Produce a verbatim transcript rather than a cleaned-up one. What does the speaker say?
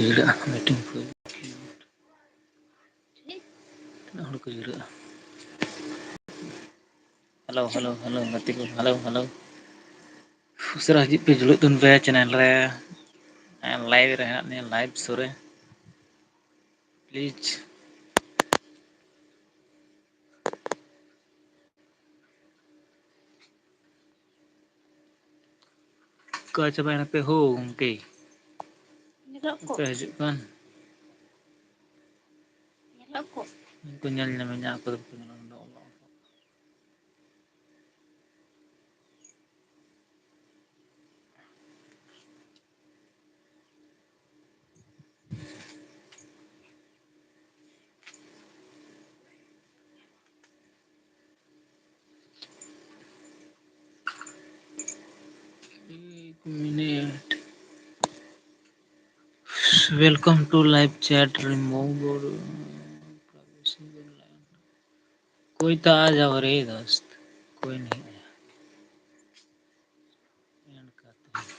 ᱡᱤᱨᱟᱹᱜᱼᱟ, meeting ᱠᱚ᱾ ᱛᱤᱱᱟᱹᱜ ᱦᱚᱲ ᱠᱚ ᱡᱤᱨᱟᱹᱜᱼᱟ? ᱦᱮᱞᱳ, ᱦᱮᱞᱳ, ᱦᱮᱞᱳ, ᱜᱟᱛᱮ ᱠᱚ, ᱦᱮᱞᱳ, ᱦᱮᱞᱳ᱾ ᱩᱥᱟᱹᱨᱟ ᱦᱤᱡᱩᱜ ᱯᱮ, ᱡᱩᱲᱩᱜ ᱛᱟᱵᱚᱱ ᱯᱮ ᱪᱮᱱᱮᱞ ᱨᱮ᱾ ᱞᱟᱭᱤᱵᱷ ᱨᱮ ᱦᱮᱱᱟᱜ ᱞᱤᱧᱟ, ᱞᱟᱭᱤᱵᱷ ᱥᱳ ᱨᱮ᱾ ᱯᱞᱤᱡᱽ᱾ ᱚᱠᱟ ᱪᱟᱵᱟᱭᱮᱱᱟ ᱯᱮ ᱦᱳ ᱜᱚᱢᱠᱮ? ᱧᱮᱞᱚᱜ ᱠᱚ᱾ ᱯᱮ ᱦᱤᱡᱩᱜ ᱠᱟᱱ? ᱧᱮᱞᱚᱜ ᱠᱚ᱾ ᱩᱱᱠᱩ ᱧᱮᱞ ᱧᱟᱢᱮᱧᱟ, ᱟᱠᱚ ᱫᱚ ᱵᱟᱠᱚ ᱧᱮᱞᱚᱜ ᱠᱟᱱᱟ᱾ एक minute. Welcome to live chat, remove और privacy guideline। कोई तो आ जाओ रे दोस्त, कोई नहीं आया। End करते हैं।